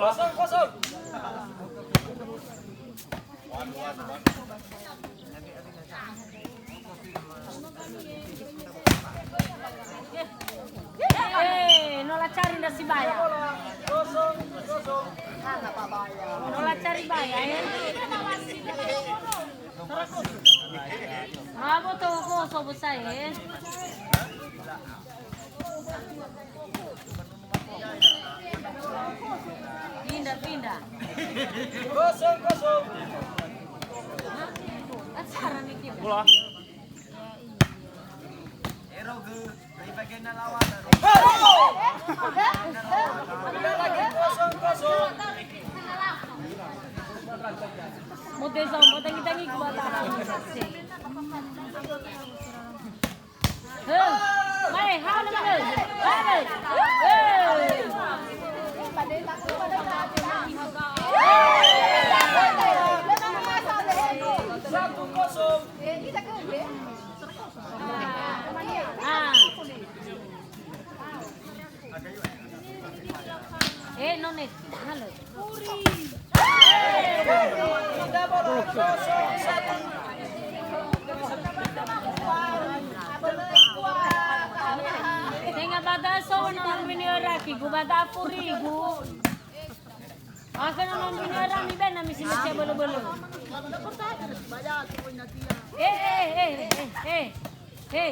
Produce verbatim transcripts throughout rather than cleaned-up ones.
Kosong, kosong. Eh, no lacari ndra Sibaya. No lacari baya, eh. Bravo, toko so besai, eh. Pindah, pindah. Kosong, kosong. Acara nih kita. Bola. Ero gö, dari bagian lawan. Kosong, kosong. Mau desa, mau tangi-tangi gua tak. He, mai, halo, halo. Halo. He. Satu kosong. Ah. Eh, no neti, halo. Tenga bada so no mini oraki, gu bada furigu. Akan no mini orami bena misi misi bolo-bolo. Eh, eh, eh, eh, eh. Hei.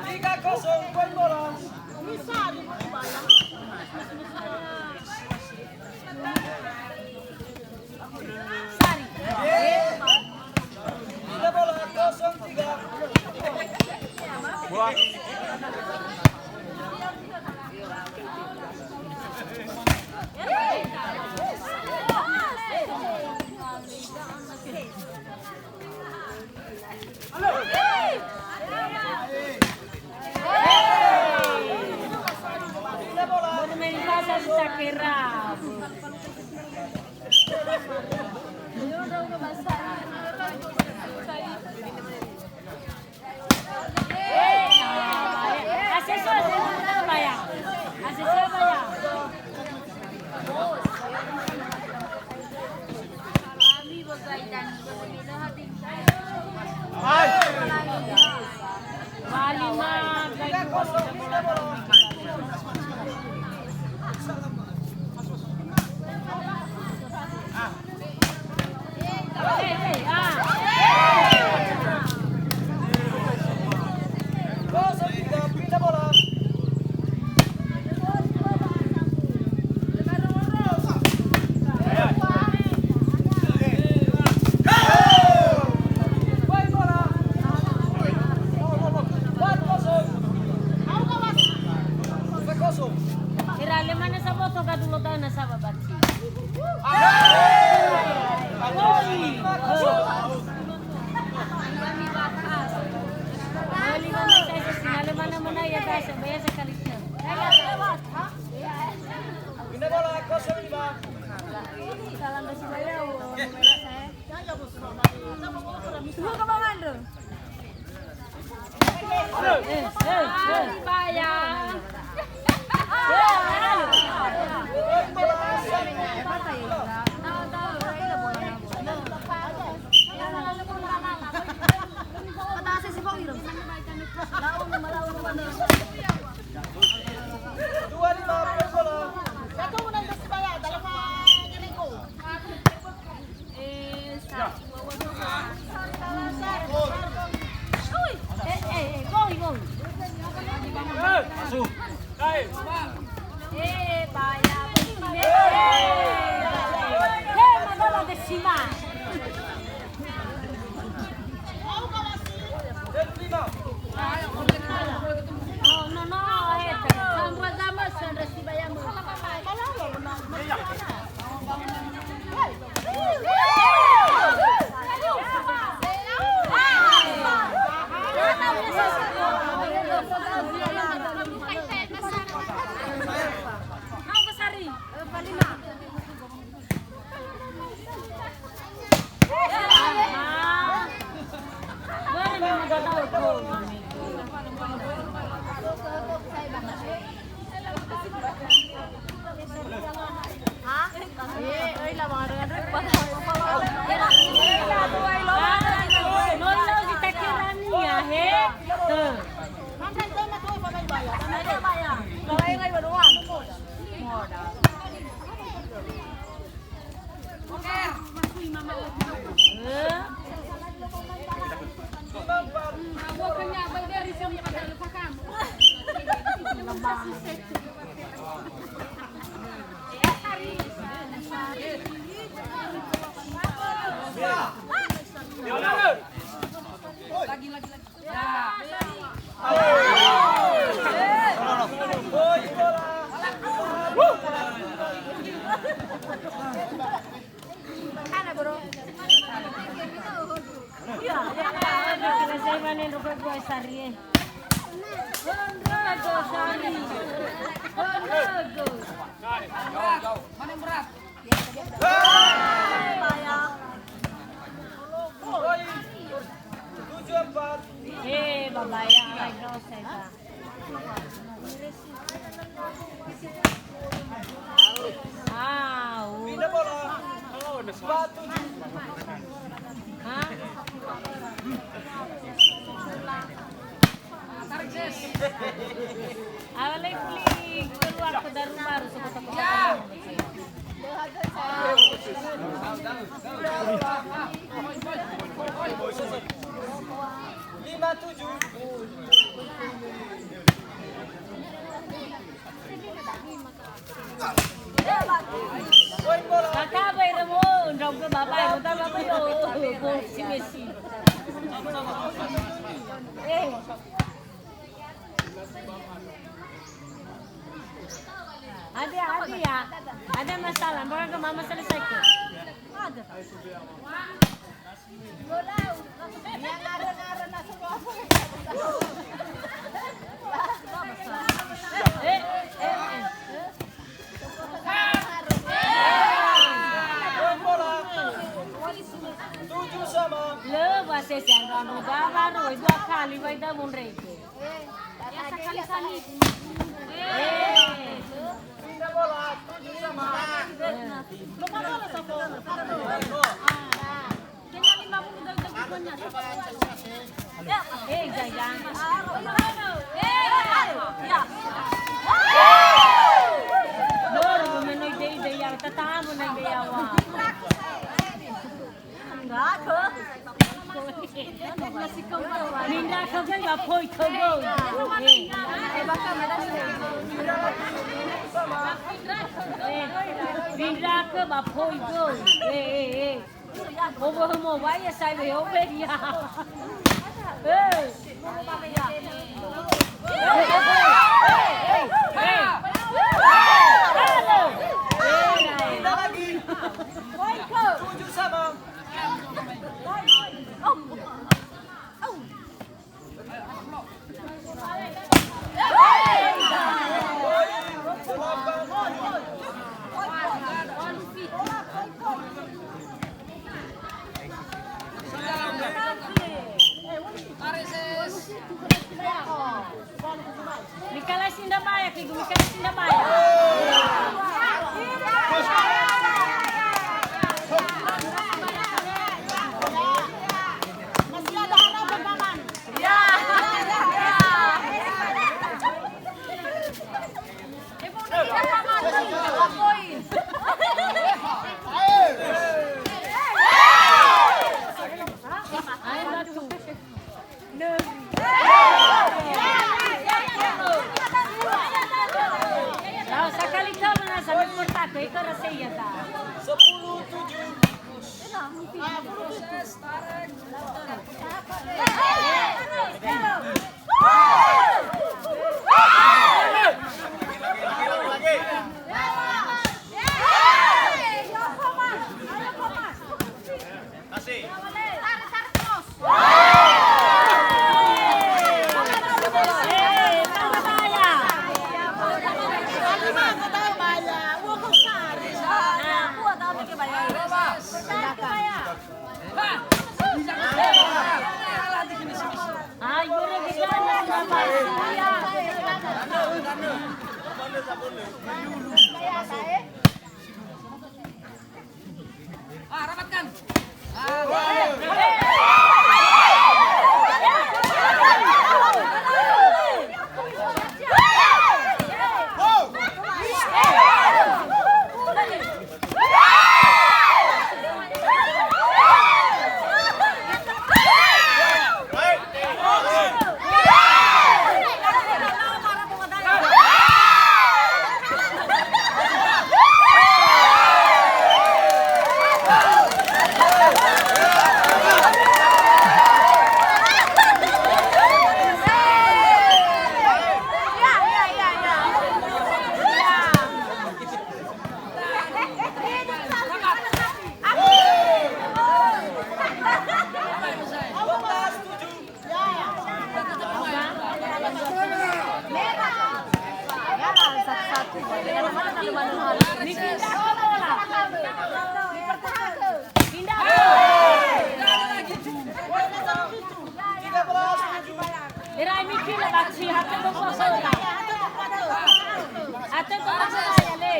Tiga kosong, poin bola. Sari. Tiga bola, kosong tiga. Bola. Monumentasa si Sakera. Ira le mana saboto gadulo dana saba bati. Oi. Oi, mana saya sih, mana, mana ya, biasa, biasa kali. Salam dari Sibaya. Tunggu ke Bang Andro. Eh, eh, eh. Sibaya. Saya mana yang rokok gue sari, eh. Hondrago sari. Hondrago. Tujuh empat. Eh, babaya, alai dosa, Pak. Au. Pindah bola. Empat tujuh. Hah? Ala lefli keluar ke daru baru sekota-kota. Lima tujuh. Kakak, Bapak, Ibu, ndra'ugö, Bapak, Ibu, ta, Bapak, Ibu, oh, oh, oh, si Messi. Eh. Ada, ada ya. Ada masalah, baru ke mama selesaikan. Ada. Lö wa sese andro-andro gawa roi dua kali wa ida wondrege. Eh. Nindra'ugö ba poi togö. Eh. Eh, nindra'ugö ba poi togö. Eh, eh, eh. Obo mo ba ya sai be obe ya. Eh. Tujuh sama. Mikalai sinda baya, Kigu, mikalai sinda baya. Masih ada harapan, Paman. Ya. Sepuluh tujuh. Ah, rapatkan. Ah, rapatkan. Erai mikila baci, hate dua bola. Hate dua bola ya, le.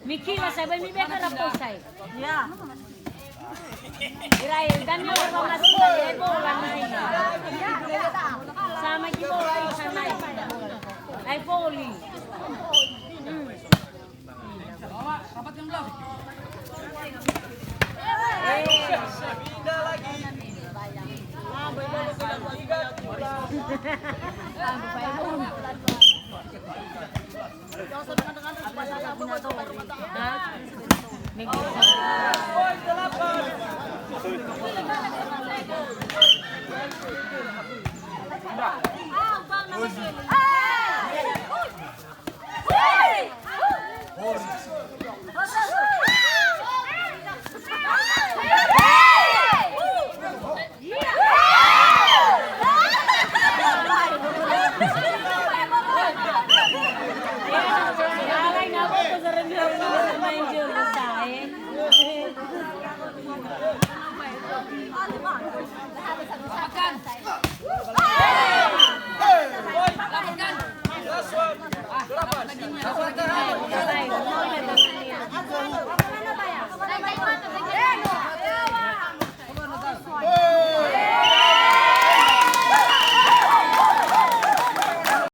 Mikila sai, bai mibeka rapo sai. Ya. Ira e, dania wa masih, e bola nai. Sama ki bola isa nai. Ai poli. Hmm.